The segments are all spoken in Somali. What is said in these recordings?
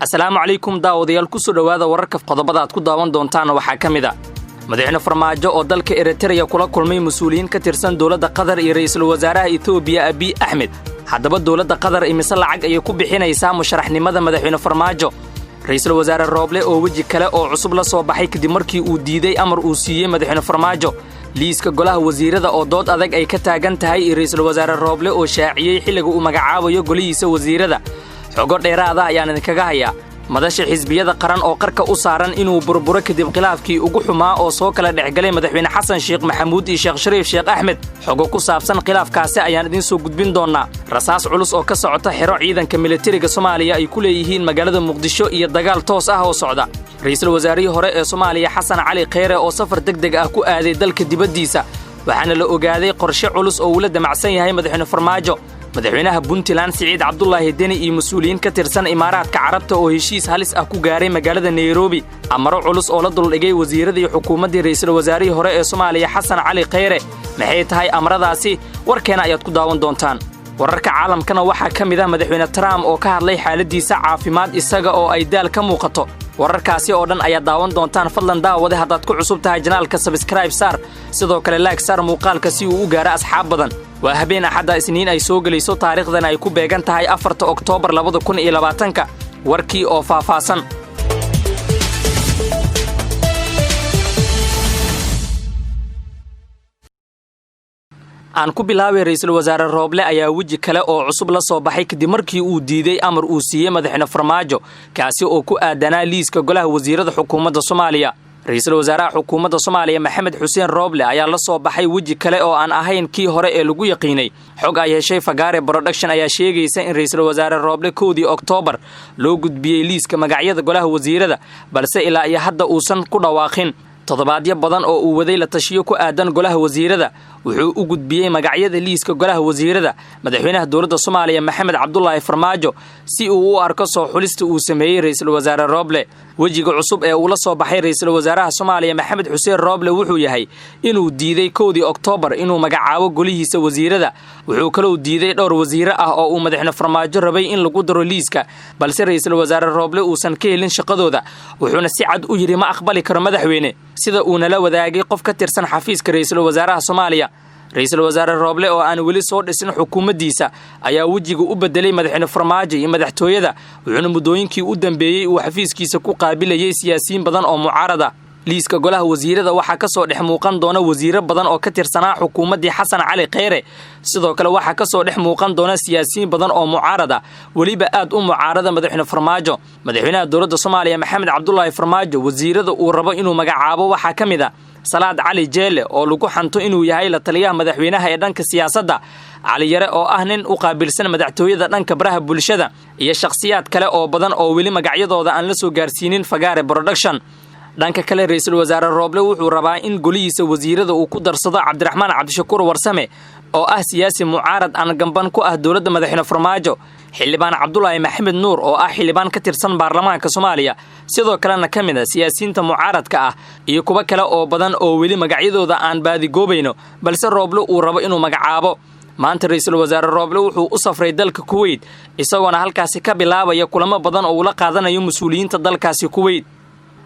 Asalaamu calaykum daawadayaal, kusoo dhowaada wararka. Qodobada aad ku daawan doontaan waxaa ka mid a Madaxweyne Farmaajo oo dalka Eritreya kula kulmay mas-uuliyiin ka tirsan dowladda Qatar iyo ra'iisul wasaaraha Etoobiya Abiy Axmed. Haddaba dowladda Qatar imise lacag ayay ku bixinaysaa musharaxnimada Madaxweyne Farmaajo? Ra'iisul Wasaare Rooble oo weji kale oo cusub la soo baxay kadib markii uu diiday amar uu siiyey Madaxweyne Farmaajo. Liiska golaha wasiirada oo dood adag ay ka taagan tahay iyo Ra'iisul Wasaare Rooble oo shaaciyey xilliga uu magacaabayo golihiisa wasiirada. Xogo dheeraada ayaan idinkaga hayaa. Madasha xisbiyada qaran oo qarka u saaran inuu burburo kadib khilaafkii ugu xumaa oo soo kala dhexgalay Madaxweyne Xasan Sheekh Maxamuud iyo Sheekh Shariif Sheekh Axmed. Xogo ku saabsan khilaafkaasi ayaan idiin soo gudbin doonnaa. Rasaas culus oo ka socota xero ciidanka militariga Soomaaliya ay ku leeyihiin magaalada Muqdisho iyo dagaal toos ah oo socda. Ra'iisul wasaarihii hore ee Soomaaliya Xasan Cali Kheyre oo safar deg deg ah ku aaday dalka dibaddiisa, waxaana la ogaaday qorshe culus oo uu la damacsan yahay Madaxweyne Farmaajo. Madaxweynaha Puntland Siciid Cabdulaahi Deni iyo mas-uuliyiin ka tirsan Imaaraadka Carabta oo heshiis halis ah ku gaaray magaalada Nairobi. Amaro culus oo la duldhigay wasiiradii xukuumaddii ra'iisul wasaarihii hore ee Soomaaliya Xasan Cali Kheyre. Maxay tahay amaradaasi? Warkeena ayaad ku daawan doontaan. Wararka caalamkana waxaa ka mid ah Madaxweyne Trump oo ka hadlay xaaladdiisa caafimaad isaga oo ay daal ka muuqato. Wararkaasi oo dhan ayaad daawan doontaan. Fadlan daawade, haddaad ku cusub tahay channelka, subscribe saar, sidoo kale like saar muuqaalka si uu u gaaro asxaab badan. Waa habeen Axadda, Isniin ay soo gelayso, taariikhdan ay ku beegan tahay 4ta Oktoobar 2020-ka. Warkii oo faahfaahsan. Aan ku bilaabay, Ra'iisul Wasaare Rooble ayaa weji kale oo cusub la soo baxay kadib markii uu diiday amar uu siiyey Madaxweyne Farmaajo, kaasi oo ku aadanaa liiska golaha wasiirada xukuumadda Soomaaliya. Ra'iisul wasaaraha xukuumadda Soomaaliya Maxamed Xuseen Rooble ayaa la soo baxay weji kale oo aan ahayn kii hore ee lagu yaqiinay. Xog ay heshay Fagaare Production ayaa sheegaysa in Ra'iisul Wasaare Rooble 1dii Oktoobar loo gudbiyey liiska magacyada golaha wasiirada, balse ilaa iyo hadda uusan ku dhawaaqin. Toddobaadyo badan oo uu waday la tashiyo ku aadan golaha wasiirada, wuxuu u gudbiyey magacyada liiska golaha wasiirada madaxweynaha dowladda Soomaaliya Maxamed Cabdulaahi Farmaajo si uu u arko soo xulista uu sameeyey Ra'iisul Wasaare Rooble. Wejiga cusub ee uu la soo baxay Ra'iisul Wasaaraha Soomaaliya Maxamed Xuseen Rooble wuxuu yahay inuu diiday 1dii Oktoobar inuu magacaabo golihiisa wasiirada. Wuxuu kalou diiday dhowr wasiire ah oo uu Madaxweyne Farmaajo rabay in lagu daro liiska, balse Ra'iisul Wasaare Rooble uusan ka helin shaqadooda, wuxuuna si cad u yidhi: "Ma aqbali karo, madaxweyne," sida uunala wadaagay qof ka tirsan xafiiska Ra'iisul Wasaaraha Soomaaliya. Ra'iisul Wasaare Rooble oo aan weli soo dhisin xukuumaddiisa ayaa wejiga u bedelay Madaxweyne Farmaajo iyo madaxtooyada, wuxuuna muddooyinkii u dambeeyey uu xafiiskiisa ku qaabilayay siyaasiyiin badan oo mucaarada. Liiska golaha wasiirada waxaa ka soo dhex muuqan doona wasiiro badan oo ka tirsanaa xukuumaddii Xasan Cali Kheyre. Sidoo kale waxaa ka soo dhex muuqan doona siyaasiyiin badan oo mucaarada, weliba aad u mucaarada Madaxweyne Farmaajo. Madaxweynaha dowladda Soomaaliya Maxamed Cabdulaahi Farmaajo wasiirada uu rabo inuu magacaabo waxaa ka mid a Salaad Cali Jeele oo lagu xanto inuu yahay la taliyaha madaxweynaha ee dhanka siyaasadda, Cali Yare oo ah nin u qaabilsan madaxtooyada dhanka baraha bulshada, iyo shakhsiyaad kale oo badan oo weli magacyadooda aan la soo gaarsiinin Fagaare Production. Dhanka kale, Ra'iisul Wasaare Rooble wuxuu rabaa in golihiisa wasiirada uu ku darsado Cabdiraxmaan Cabdishakuur Warsame oo ah siyaasi mucaarad aan gamban ku ah dowladda Madaxweyne Farmaajo, Xildhibaan Cabdulaahi Maxamed Nuur oo ah xildhibaan ka tirsan baarlamaanka Soomaaliya, sidoo kalena ka mid a siyaasiyiinta mucaaradka ah, iyo kuwo kale oo badan oo weli magacyadooda aan baadigoobayno, balse Rooble uu rabo inuu magacaabo. Maanta Ra'iisul Wasaare Rooble wuxuu u safray dalka Kuweyt, isagoona halkaasi ka bilaabaya kulamo badan oo uula qaadanayo mas-uuliyiinta dalkaasi Kuweyt.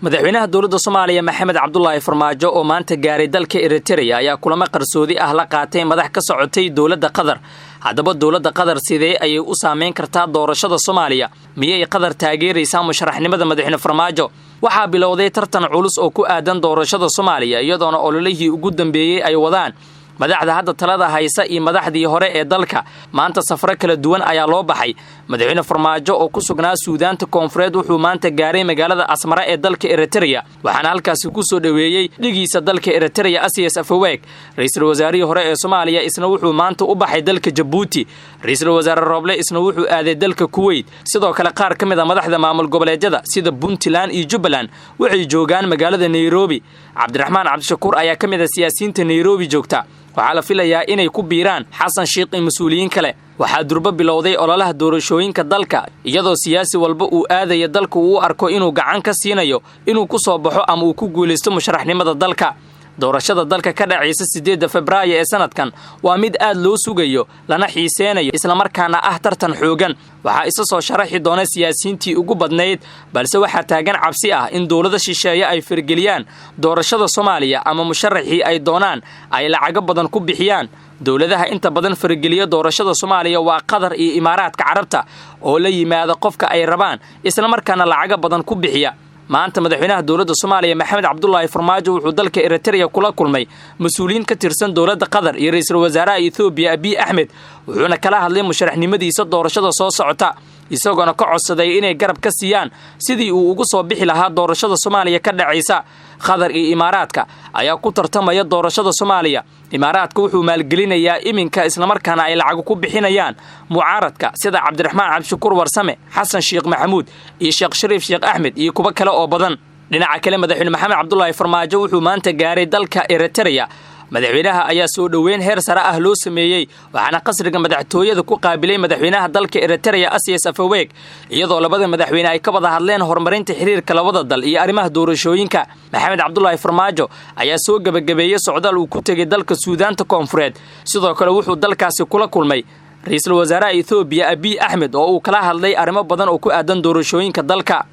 Madaxweynaha dowladda Soomaaliya Maxamed Cabdulaahi Farmaajo oo maanta gaaray dalka Eritrea ayaa kulamo qarsoodi ah la qaatay madax ka socotay dowladda Qatar. Haddaba dowladda Qatar sidee ayay u saameyn kartaa doorashada Soomaaliya? Miyay Qatar taageeraysaa musharaxnimada Madaxweyne Farmaajo? Waxaa bilowday tartan culus oo ku aadan doorashada Soomaaliya, iyadoona ololihii ugu dambeeyey ay wadaan madaxda hadda talada haysa iyo madaxdii hore ee dalka. Maanta safro kala duwan ayaa loo baxay. Madaxweyne Farmaajo oo ku sugnaa Suudaanta Koonfureed wuxuu maanta gaaray magaalada Asmara ee dalka Eritrea, waxaana halkaasi ku soo dhoweeyey dhigiisa dalka Eritrea Isaias Afwerki. Ra'iisul wasaarihii hore ee Soomaaliya isna wuxuu maanta u baxay dalka Jabuuti. Ra'iisul Wasaare Rooble isna wuxuu aaday dalka Kuweyt. Sidoo kale qaar ka mid a madaxda maamul goboleedyada sida Puntland iyo Jubbaland waxay joogaan magaalada Nairobi. Cabdiraxmaan Cabdishakuur ayaa ka mid a siyaasiyiinta Nairobi joogta. Waxaa la filayaa inay ku biiraan Xasan Sheikh iyo mas-uuliyiin kale. Waxaa durbo bilowday ololaha doorashooyinka dalka, iyadoo siyaasi walba uu aadaya dalka uu u arko inuu gacan ka siinayo inuu ku soo baxo ama uu ku guulaysto musharaxnimada dalka. Doorashada dalka ka dhacaysa 8-da Febraayo ee sanadkan waa mid aad loo sugayo lana xiiseynayo, islamarkaana ah tartan xoogan. Waxaa isa soo sharaxi doona siyaasiyiintii ugu badnayd, balse waxaa taagan cabsi ah in dowlada shisheeye ay fargeliyaan doorashada Soomaaliya ama musharaxii ay doonaan ay lacago badan ku bixiyaan. Dowladaha inta badan fargeliya doorashada Soomaaliya waa Qatar iyo Imaaraadka Carabta oo la yimaada qofka ay rabaan, islamarkaana lacago badan ku bixiya. Maanta madaxweynaha dowladda Soomaaliya Maxamed Cabdulaahi Farmaajo wuxuu dalka Eritrea kula kulmay mas-uuliyiin ka tirsan dowladda Qatar iyo ra-iisul wasaaraha Ethoobiya Abiy Axmed, wuxuuna kala hadlay musharaxnimadiisa doorashada soo socota, isagoona ka codsaday inay garab ka siiyaan sidii uu ugu soo bixi lahaa doorashada Soomaaliya ka dhacaysa. Qatar iyo Imaaraadka ayaa ku tartamaya doorashada Soomaaliya. Imaaraadka wuxuu maalgelinayaa iminka, islamarkaana ay lacago ku bixinayaan mucaaradka sida Cabdiraxmaan Cabdishakuur Warsame, Xasan Sheekh Maxamuud iyo Sheekh Shariif Sheekh Axmed iyo kuwo kale oo badan. Dhinaca kale, madaxweyne Maxamed Cabdulaahi Farmaajo wuxuu maanta gaaray dalka Eritrea. Madaxweynaha ayaa soo dhoweyn heer sare ah loo sameeyey, waxaana qasriga madaxtooyada ku qaabilay madaxweynaha dalka Eritrea Asias Afaweg, iyadoo labada madaxweyne ay ka wada hadleen horumarinta xiriirka labada dal iyo arrimaha doorashooyinka. Maxamed Cabdulaahi Farmaajo ayaa soo gebagabeeyey socdaal uu ku tegey dalka Suudaanta Koonfureed. Sidoo kale wuxuu dalkaasi kula kulmay ra-iisul wasaaraha Ethoobiya Abiy Axmed oo uu kala hadlay arrimo badan oo ku aadan doorashooyinka dalka.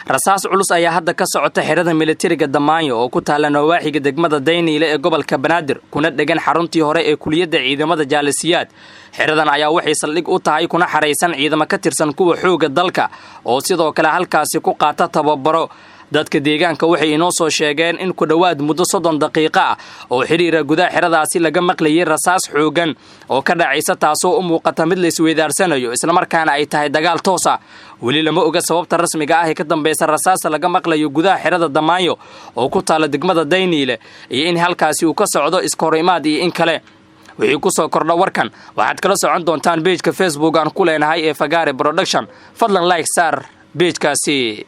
Rasaas culus ayaa hadda ka socota xerada militariga Damaanyo oo ku taalla nawaaxiga degmada Dayniile ee gobolka Banaadir, kuna dhegan xaruntii hore ee kuliyadda ciidamada Jaalisiyaad. Xeradan ayaa waxay saldhig u tahay kuna xaraysan ciidamo ka tirsan kuwa xoogga dalka oo sidoo kale halkaasi ku qaata tababaro. Dadka deegaanka waxay inoo soo sheegeen in ku dhowaad muddo 30 daqiiqo ah oo xiriira gudaha xeradaasi laga maqlayay rasaas xooggan oo ka dhacaysa, taasoo u muuqata mid la isweydaarsanayo, islamarkaana ay tahay dagaal toos ah. Weli lama oga sababta rasmiga ah ee ka dambaysa rasaasta laga maqlayo gudaha xerada Damaanyo oo ku taalla degmada Dayniile iyo in halkaasi uu ka socdo iskahorimaad iyo in kale. Wixii ku soo kordha warkan waxaad kala socon doontaan page-ka Facebook aan ku leenahay ee Fagaare Production. Fadlan like saar page-kaasi.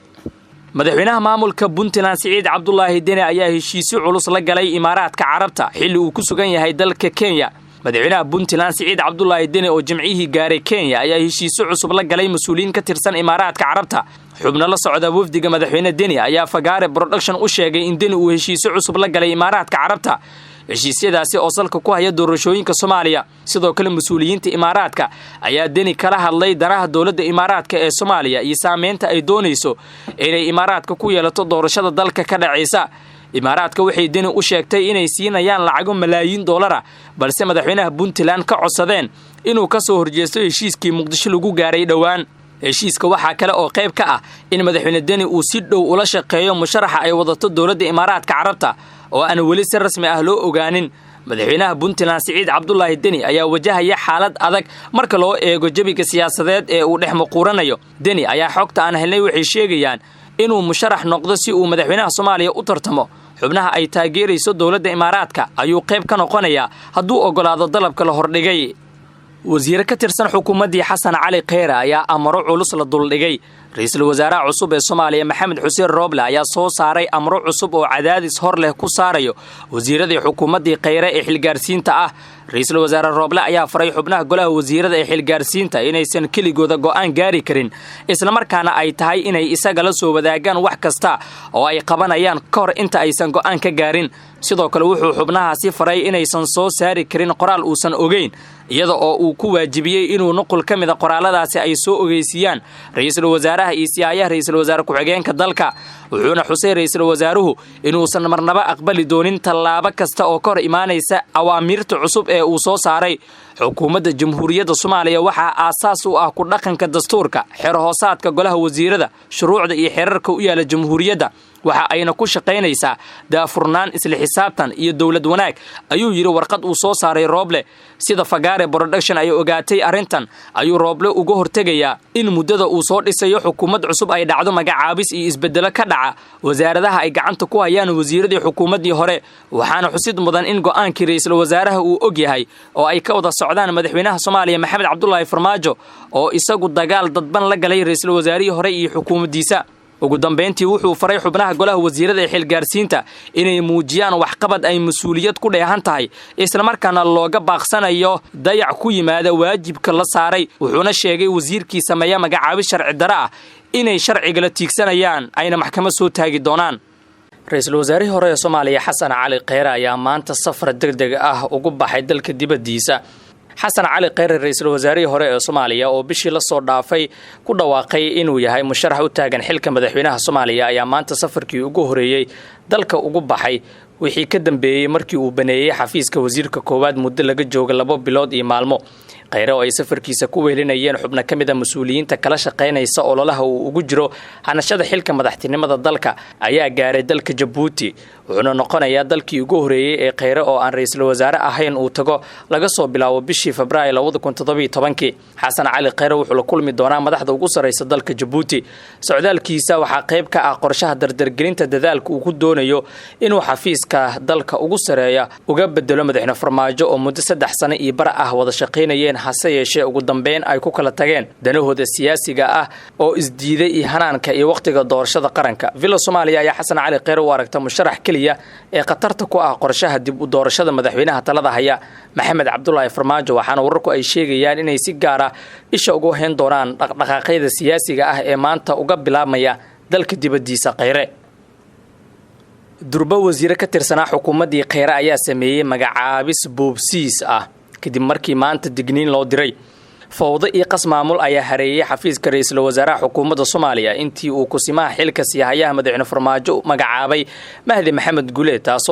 Madaxweynaha maamulka Puntland Siciid Cabdulaahi Deni ayaa heshiisyo culus la galay Imaaraadka Carabta xilli uu ku sugan yahay dalka Kenya. Madaxweynaha Puntland Siciid Cabdulaahi Deni oo Jimcihii gaaray Kenya ayaa heshiisyo cusub la galay mas-uuliyiin ka tirsan Imaaraadka Carabta. Xubno la socda wafdiga madaxweyne Deni ayaa Fagaare Production u sheegay in Deni uu heshiisyo cusub la galay Imaaraadka Carabta, heshiisyadaasi oo salka ku haya doorashooyinka Soomaaliya. Sidoo kale mas-uuliyiinta Imaaraadka ayaa Deni kala hadlay danaha dowladda Imaaraadka ee Soomaaliya iyo saameynta ay doonayso inay Imaaraadka ku yeelato doorashada dalka ka dhacaysa. Imaaraadka waxay Deni u sheegtay inay siinayaan lacago malaayiin doolara, balse madaxweynaha Puntland ka codsadeen inuu ka soo horjeesto heshiiskii Muqdisho lagu gaaray dhowaan. Heshiiska waxaa kale oo qayb ka ah in madaxweyne Deni uu si dhow ula shaqeeyo musharaxa ay wadato dowladda Imaaraadka Carabta oo aan weli si rasmi ah loo ogaanin. Madaxweynaha Puntland Siciid Cabdulaahi Deni ayaa wajahaya xaalad adag marka loo eego jebiga siyaasadeed ee uu dhex muquuranayo. Deni ayaa xogta aan helnay waxay sheegayaan inuu musharax noqdo si uu madaxweynaha Soomaaliya u tartamo. Xubnaha ay taageerayso dowladda Imaaraadka ayuu qayb ka noqonayaa hadduu oggolaado dalabka la hordhigay. Wasiire ka tirsan xukuumaddii Xasan Cali Kheyre ayaa amaro culus la duldhigay. Ra-iisul wasaaraha cusub ee Soomaaliya Maxamed Xuseen Rooble ayaa soo saaray amro cusub oo cadaadis hor leh ku saarayo wasiiradii xukuumaddii Kheyre ee xilgaarsiinta ah. Ra-iisul wasaare Rooble ayaa faray xubnaha golaha wasiirada ee xilgaarsiinta inaysan keligooda go'aan gaari karin, islamarkaana ay tahay inay isaga la soo wadaagaan wax kasta oo ay qabanayaan ka hor inta aysan go'aan ka gaarin. Sidoo kale wuxuu xubnahaasi faray inaysan soo saari karin qoraal uusan ogeyn, iyada oo uu ku waajibiyey inuu nuqul ka mida qoraalladaasi ay soo ogeysiiyaan ra-iisul wasaaraha iyo siyaayaha ra-iisul wasaare ku-xigeenka dalka. Wuxuuna xusay ra-iisul wasaaruhu inuusan marnaba aqbali doonin tallaabo kasta oo ka hor imaanaysa awaamiirta cusub ee uu soo saaray. Xukuumadda Jamhuuriyadda Soomaaliya waxaa aasaas u ah ku dhaqanka dastuurka, xero hoosaadka golaha wasiirada, shuruucda iyo xeerarka u yaala jamhuuriyadda, waxa ayna ku shaqaynaysaa daafurnaan, isla xisaabtan iyo dowlad wanaag, ayuu yidhi warqad uu soo saaray Rooble. Sida Fagaare Production ay ogaatay, arrintan ayuu Rooble uga hortegayaa in muddada uu soo dhisayo xukuumad cusub ay dhacdo magacaabis iyo isbeddelo ka dhaca wasaaradaha ay gacanta ku hayaan wasiiradii xukuumaddii hore. Waxaana xusid mudan in go'aankii ra-iisul wasaaraha uu og yahay oo ay ka wada socdaan madaxweynaha Soomaaliya Maxamed Cabdulaahi Farmaajo oo isagu dagaal dadban la galay ra-iisul wasaarihii hore iyo xukuumaddiisa. Ugu dambayntii wuxuu faray xubnaha golaha wasiirada ee xilgaarsiinta inay muujiyaan waxqabad ay mas-uuliyad ku dheehan tahay, islamarkaana looga baaqsanayo dayac ku yimaada waajibka la saaray. Wuxuuna sheegay wasiirkii sameeya magacaabis sharci dare ah inay sharciga la tiigsanayaan, ayna maxkamad soo taagi doonaan. Ra-iisul wasaarihii hore ee Soomaaliya Xasan Cali Kheyre ayaa maanta safar deg deg ah ugu baxay dalka dibaddiisa. Xasan Cali Kheyre, ra-iisul wasaarihii hore ee Soomaaliya oo bishii lasoo dhaafay ku dhawaaqay inuu yahay musharax u taagan xilka madaxweynaha Soomaaliya, ayaa maanta safarkii ugu horeeyey dalka ugu baxay wixii ka dambeeyey markii uu baneeyey xafiiska wasiirka koowaad muddo laga jooga 2 bilood iyo maalmo. Kheyre oo ay safarkiisa ku wehelinayeen xubno ka mid a mas-uuliyiinta kala shaqaynaysa ololaha uu ugu jiro hanashada xilka madaxtinimada dalka ayaa gaaray dalka Jabuuti, wuxuuna noqonayaa dalkii ugu horeeyey ee Kheyre oo aan ra-iisul wasaare ahayn uu tago laga soo bilaabo bishii Febraayo 2017-kii. Xasan Cali Kheyre wuxuu la kulmi doonaa madaxda ugu sarraysa dalka Jabuuti. Socdaalkiisa waxaa qayb ka ah qorshaha dardargelinta dadaalka uu ku doonayo inuu xafiiska dalka ugu sareeya uga bedelo madaxweyne Farmaajo oo muddo 3 sano iyo bar ah wada shaqaynayeen, hase yeeshee ugu dambeyn ay ku kala tageen danahooda siyaasiga ah oo isdiiday iyo hanaanka iyo wakhtiga doorashada qaranka. Villa Soomaaliya ayaa Xasan Cali Kheyre u aragta musharax keliya ee khatarta ku ah qorshaha dib u doorashada madaxweynaha talada haya Maxamed Cabdulaahi Farmaajo, waxaana wararku ay sheegayaan inay si gaara isha ugu hayn doonaan dhaqdhaqaaqyada siyaasiga ah ee maanta uga bilaabmaya dalka dibaddiisa Kheyre. Durbo wasiire ka tirsanaa xukuumaddii Kheyre ayaa sameeyey magacaabis boobsiis ah kadib markii maanta digniin loo diray. Fowdo iyo qas maamul ayaa hareeyey xafiiska ra-iisul wasaaraha xukuumadda Soomaaliya intii uu kusimaha xilka siihayaha madaxweyne Farmaajo magacaabay Mahdi Maxamed Guleed, taasi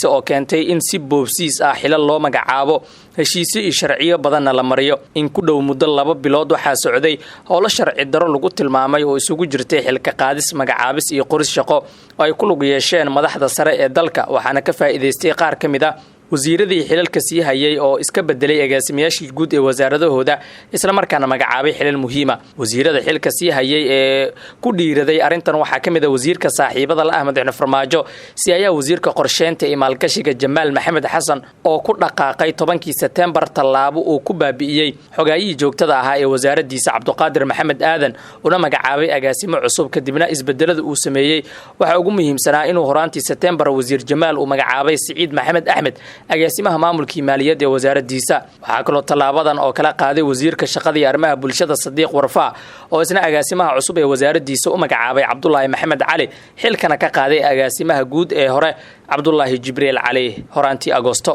oo keentay in si boobsiis ah xilal loo magacaabo, heshiisyo iyo sharciyo badanna la mariyo. In ku dhow muddo 2 bilood waxaa socday howlo sharci daro lagu tilmaamay oo isugu jirtay xilka qaadis, magacaabis iyo qoris shaqo oo ay ku lug yeesheen madaxda sare ee dalka, waxaana ka faa'iidaystay qaar ka mid a wasiiradii xilalka sii hayay oo iska bedelay agaasimayaashii guud ee wasaaradahooda, islamarkaana magacaabay xilal muhiima. Wasiirada xilka sii hayay ee ku dhiiraday arrintan waxaa ka mid a wasiirka saaxiibada la ah madaxweyne Farmaajo, si ayaa wasiirka qorsheynta iyo maalgashiga Jamaal Maxamed Xasan oo ku dhaqaaqay 10-kii Sebtembar tallaabo uu ku baabi'iyey xogaayihii joogtada ahaa ee wasaaradiisa Cabduqaadir Maxamed Aadan, una magacaabay agaasimo cusub. Kadibna isbedelada uu sameeyey waxaa ugu muhiimsanaa inuu horaantii Sebtembar wasiir Jamaal uu magacaabay Siciid Maxamed Axmed agaasimaha maamulkii maaliyadda ee wasaaraddiisa. Waxaa kaloo tallaabadan oo kala qaaday wasiirka shaqada iyo arrimaha bulshada Sadiiq Warfaa oo isna agaasimaha cusub ee wasaaraddiisa u magacaabay Cabdulaahi Maxamed Cali, xilkana ka qaaday agaasimaha guud ee hore Cabdulaahi Jibriil Cali horaantii Agoosto.